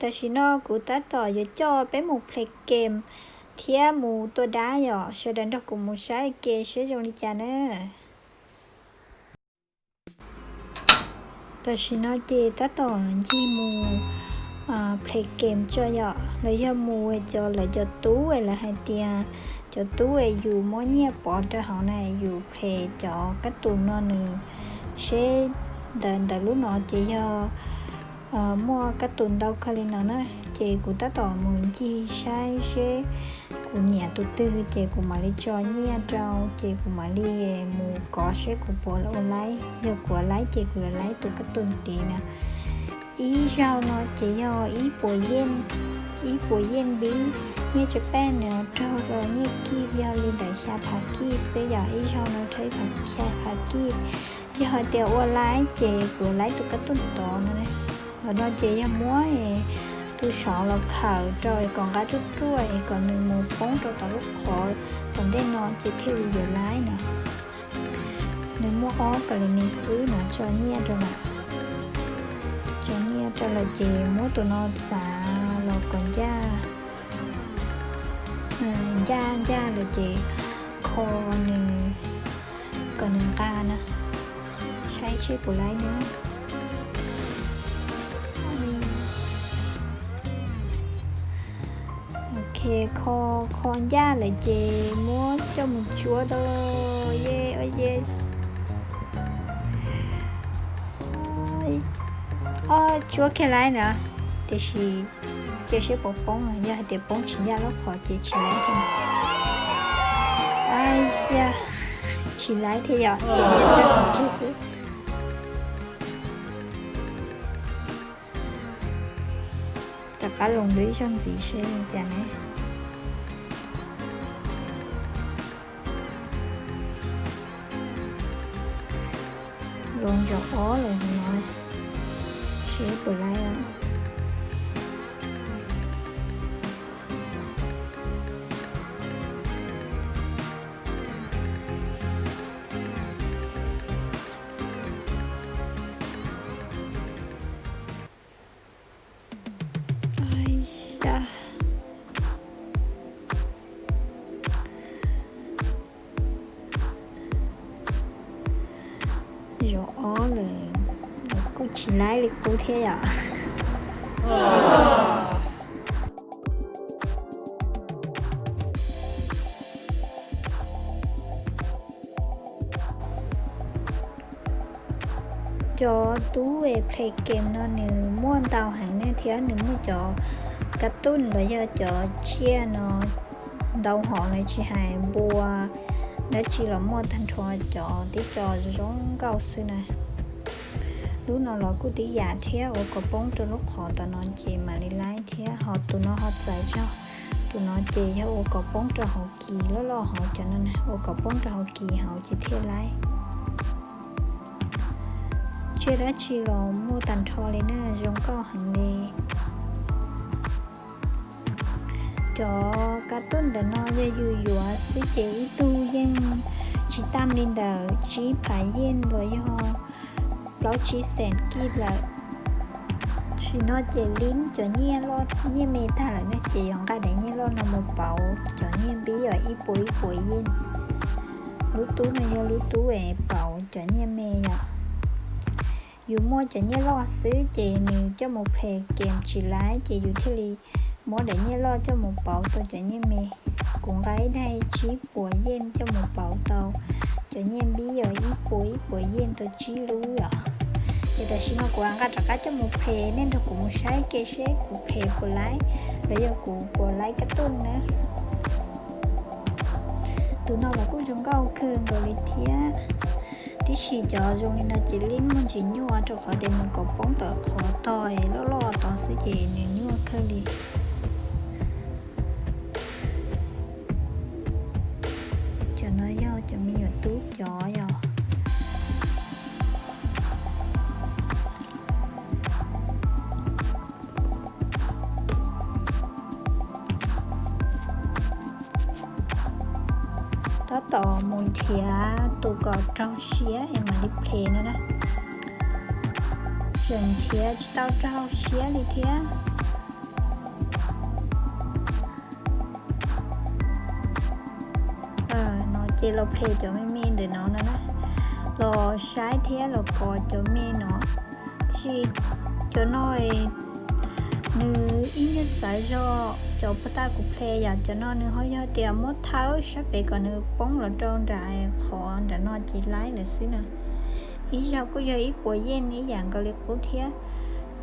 Tam sim no kuv tab tom yuav coj peb mus play game thiab mus tua dab yom, sawv daws nrog kuv mus saib ua ke seb zoo li cas na. Tam sim no ces tab tom ncig mus play game tso yom, los yog mus cov lawv cov tub es lawv hais tias cov tub es yus muab nyiaj pov rau hauv na, yus play cov kab tus no nws seb ntawm ntawm lub no ces yog muaj kab tus ntau kawg li no na. Ces kuv tab tom mus ncig saib seb kuv nyiam tus twg ces kuv mam li tso nyiaj rau, ces kuv mam li mus kov seb kuv puas ua laib. Yog kuv ua laib ces kuv yuav laib tus kab tus tid na. Ib zaug no ces yog ib puas yeej, ib puas yeej npib. Nyiaj tsis paj nws raug rau nyiaj kij yog li ntawm xya phav kij xwb yom, ib zaug no raug ib phav, xya phav kij. Yog hais tias ua laib ces kuv laib tus kab tus tod no. Qhov no ces yog muab tus sov los khawm rau kom nqa ruaj ruaj es kom nws mus poob rau tom lub qhov tom ntej no ces thiaj li yuav laib no. Nws muaj ob kas li ni xwb no, tso nyiaj rau lawm. Tso nyiaj rau lawm ces muab tus no txav los kom ncaj, ncaj ncaj lawm ces kho nws kom nws nqa na, saib seb puas laib na. Ok, kho, kho ncaj lawm ces muab coj mus tsuab tau. Yes, oh yes. Tsuab kiag laib na, tiam sis cia seb puas poob, yog hais tias poob tsis ncaj lub qhov ces tsis laib thiab. Ai ya, tsis laib thiab yom, tsuab kiag qhov tseg xwb. Rov qab los ib zaug ntxiv seb li cas ne. Los zaum ob lawm no, seb puas laib os. Zaum ob lawm, kuj tsis laib li qub thiab yom. Cov tub play game no nws muaj ntau heev ne, thiab nws muaj cov kab tuj los yog cov tsiaj no ntau hom na, tsis hais npua dab tsi los muaj tag nrho, cov tib co zoo nkauj xwb na. Lub no los kuj tib yam thiab, ua kom poob rau lub qhov tom no ces mam li laib thiab. Ho tus no ho txawv zog, tus no ces yog ua kom poob rau hauv kis loj loj hauv cov no na, ua kom poob rau hauv kis hauv ces thiaj laib. Tsiaj dab tsi los muaj tag nrho li na, zoo nkauj heev li. Cov kab tuj ntawm no yog yus yuav xwb ces ib tug yeej tsis tam li ntawm tsib phav yeej los yog plaub tsib xees kij lawm. Tam sim no ces lib cov nyiaj loj nyiaj me tag lawm ne, ces yuav nqa daim nyiaj loj no mus pauv cov nyiaj npib uas ib puas ib puas yeej. Lub tub no yog lub tub es pauv cov nyiaj me yom. Yus muaj cov nyiaj loj xwb ces nws coj mus play game tsis laib ces yus thiaj li muab daim nyiaj loj coj mus pauv tau cov nyiaj me. Kuv nqa ib daim tsib puas yeej coj mus pauv tau cov nyiaj npib uas ib puas ib puas yeej tau tsib lub os. Ces tam sim no kuv nqa rov qab coj mus play, nej nrog kuv mus saib ke seb kuv play puas laib los yog kuv puas laib kab tuj na. Tus no los kuj zoo nkauj kawg nkaus li thiab. Tiam sis cov zoo li no ces lib muaj ntsis nyuaj rau qhov tias nws kom poob tom qhov tog loj loj tod xwb ces nws nyuaj kawg li. Cov no yog cov me nyuam tub cov yog. Tab tom mus nrhiav tus kom raug siab es mam li play no na. Tseem nrhiav tsis tau raug siab li thiab. No ces los ple cov me me ntawm no no na, los saib thiab los kov cov me no. Tab sis cov no nws ib nyuag txawv zog, cov puag ta kuv ple yom, cov no nws ho yog tias muab thawb sab pem kom nws poob los rau nram qhov nram no ces laib lawm xwb na. Ib zaug kuj yog ib puas yeej ib yam nkaus li qub thiab,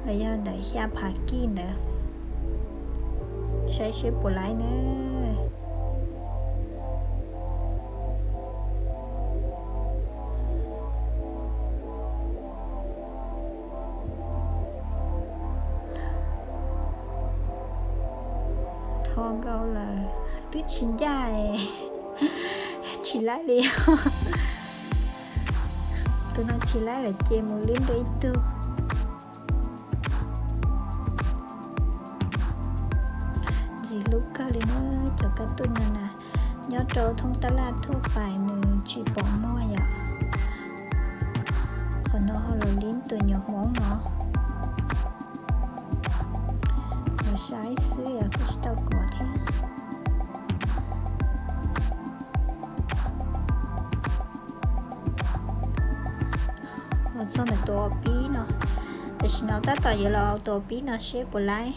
los yog ntawm xya phav kij ntawd. Saib seb puas laib na. Tho nkaus lawm twb tsis ncaj, tsis laib li. Tus no tsis laib lawm ces mus lib dua ib tug. Ntxim hlub kawg li na, cov kab tuj no na, nyob rau thoob tab laj thuaj pais nws tsis pom muag yom. Qhov no ho los lib tus nyuam hmoob no. Los saib xwb os, kuj tsis tau kov thiab. Los txog ntawm tus pib no, tam sim no tab tom yuav los tus pib no seb puas laib.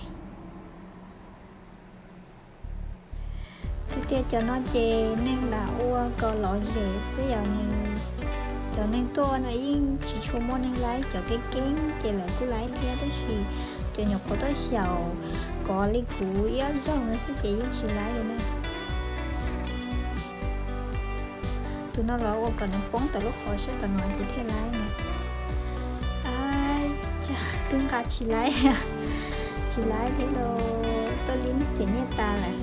Tiag tiag cov no ces neeg lam ua kom lom zem xwb yom, nws, cov neeg tuaj no yeej tsis tshua muaj neeg laib, cov keeb keeb ces lawv kuj laib thiab, tab sis cov nyuam qhuav tuaj xyaum kov li kuv ib ob zaug no xwb ces yeej tsis laib li na. Tus no los ua kom nws poob tawm lub qhov siab tom no ces thiaj laib na. Ab, twb nqa tsis laib, tsis laib thiab los tuaj lib xim nyiaj tas lawm.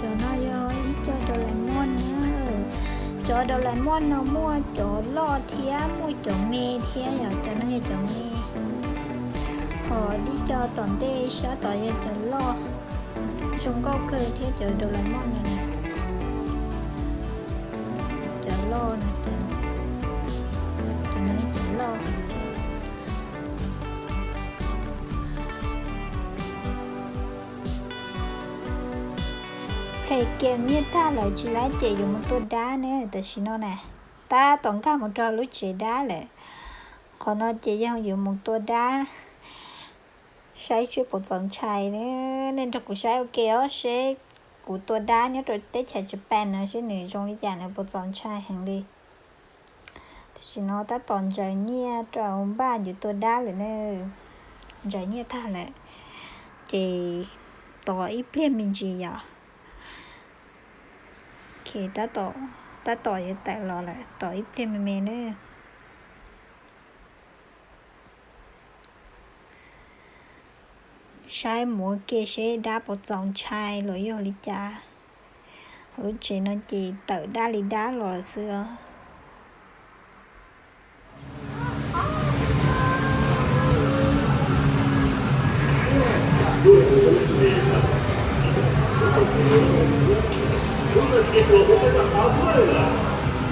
Cov no yog ib co Doraemon na. Cov Doraemon no muaj cov loj thiab muaj cov me thiab yom, cov no yog cov me. Ho dib co tom ntej sab tod yog cov loj, zoo nkauj kawg thiab cov Doraemon no na. Cov loj no, cov no yog cov loj. Phem kiag nyiaj tag lawm tsis laib ces yuav mus tua dab ne tam sim no na. Tab tom nkag mus rau lub tsev dab lawm. Qhov no ces yog yuav mus tua dab, saib seb puas txaus ntshai. Nej nrog kuv saib ua ke os, seb kuv tua dab nyob rau teb chaws Japan no seb nws zoo li cas, nws puas txaus ntshai heev li. Tam sim no tab tom ntsaws nyiaj rau npaj yuav tua dab lawm na. Ntsaws nyiaj tag lawm ces tos ib pliag me ntsis yom. Tab tom yuav tawm los lawm, tos ib pliag me me na. Saib mus ua ke seb dab puas txaus ntshai los yog li cas. Lub tsev no ces tawm dab li dab los xwb os.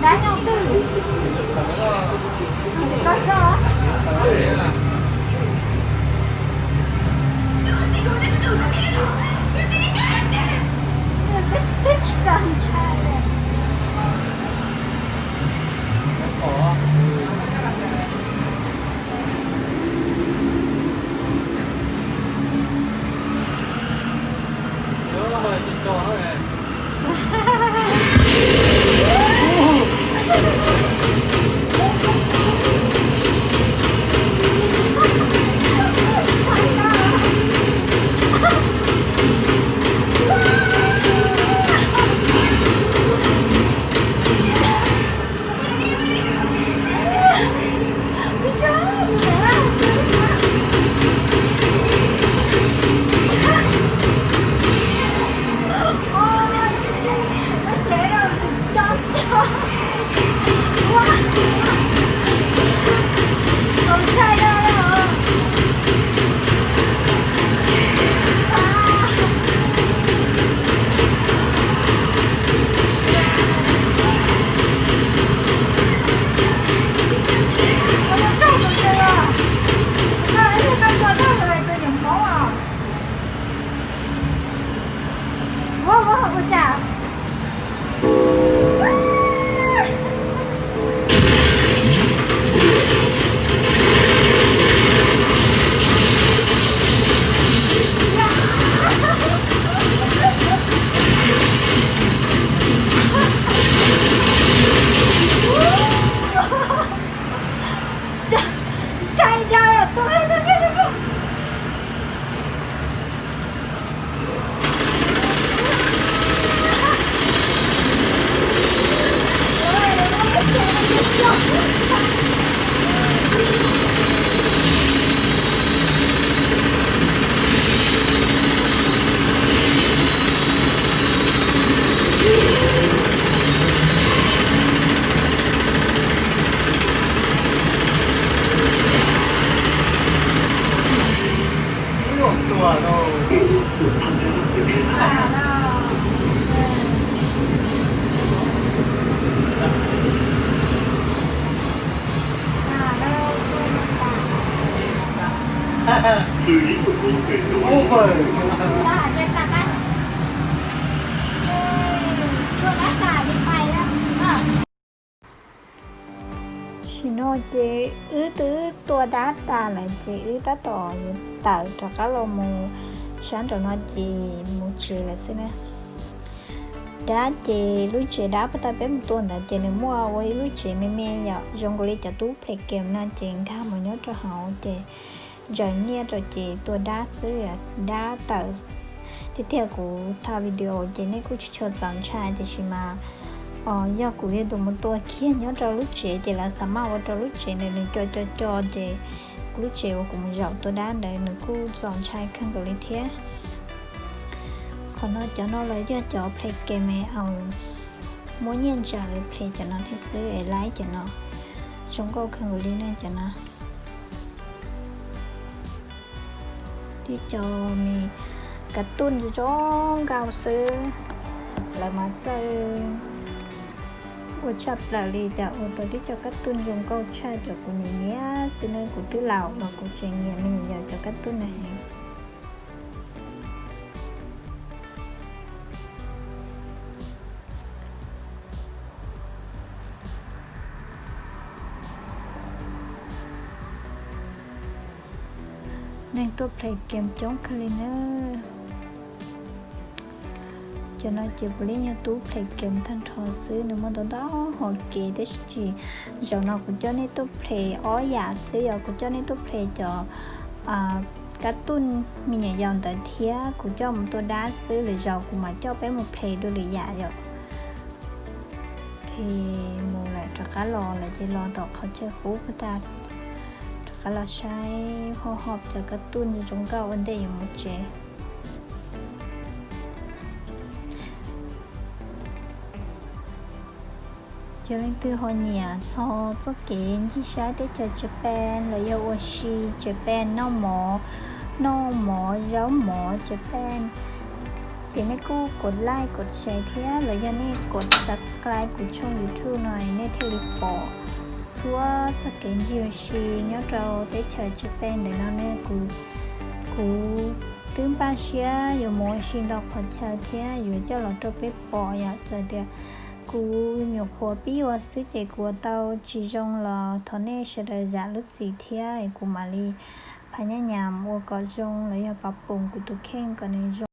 Dab nyob twg? Koj soj. Twb tsis txaus ntshai li. Tam sim no ces wb twb tua dab tas lawm ces wb tab tom yuav tawm rov qab los mus sab nraum no ces mus tsev lawm xwb na. Dab ces lub tsev dab puag ta peb mus tua ntawd ces nws muaj ua ib lub tsev me me yom, zoo nkaus li cov tub play game no ces nkag mus nyob rau hauv ces ntsaws nyiaj rau ces tua dab xwb, dab tawm. Tiag tiag kuv thaij video ces nej kuj tsis tshua txaus ntshai tiam sis mas yog kuv yog tus mus tua kiag nyob rau lub tsev ces lawv xa maj ua rau lub tsev ntawd nws co co co ces kuv lub tsev uas kuv mus zaum tua dab ntawd nws kuj txaus ntshai kawg nkaus li thiab. Qhov no cov no lawv yog cov play game es muab nyiaj ntsaws play cov no thiab xwb es laib cov no zoo nkauj kawg nkaus li ne cov no. Tib co me kav tuj zoo nkauj xwb, lawv mas txawj ua tshaj plaws li cas ua tau tib co kab tuj zoo nkauj tshaj cov kuv nyiam nyiam xwb ne, kuv twb laus los kuv tseem nyiam me nyuam yaus cov kab tuj na heev. Neeg tuaj play game coob kawg li na. Cov no ces puav leej yog tub play game tag nrho xwb, nws muaj ntau ntau hom kev tab sis zaum no kuv coj nej tuaj play ob yam xwb, yog kuv coj nej tuaj play cov kab tuj me nyuam yaus ntawd thiab kuv coj mus tua dab xwb, lwm zaus kuv mam coj peb mus play dua lwm yam yom. Ces mus lawm rov qab los lawm ces los tom qhov chaw qub puag ta, rov qab los saib ho ho cov kab tuj zoo nkauj ua ntej yuav mus tsev. Yog leej twg ho nyiam txog txoj kev ncig saib teb chaws Japan los yog ua si Japan, noj mov, noj mov zaub mov Japan, ces nej kuj kov like kov share thiab los yog nej kov subscribe kuv tshooj YouTube no nej thiaj li pom txhua txoj kev ncig ua si nyob rau teb chaws Japan ntawm no ne. Kuv, kuv twb npaj siab yuav mus ua si ntau qhov chaw thiab yuav coj los rau peb pom yom. Txawm tias kuv nyuam qhuav pib ua xwb ces kuv ua tau tsis zoo los thov nej sawv daws zam lub txim thiab kuv mam li phas nyaj nyam ua kom zoo los yog pab pum kuv tus kheej kom nws zoo.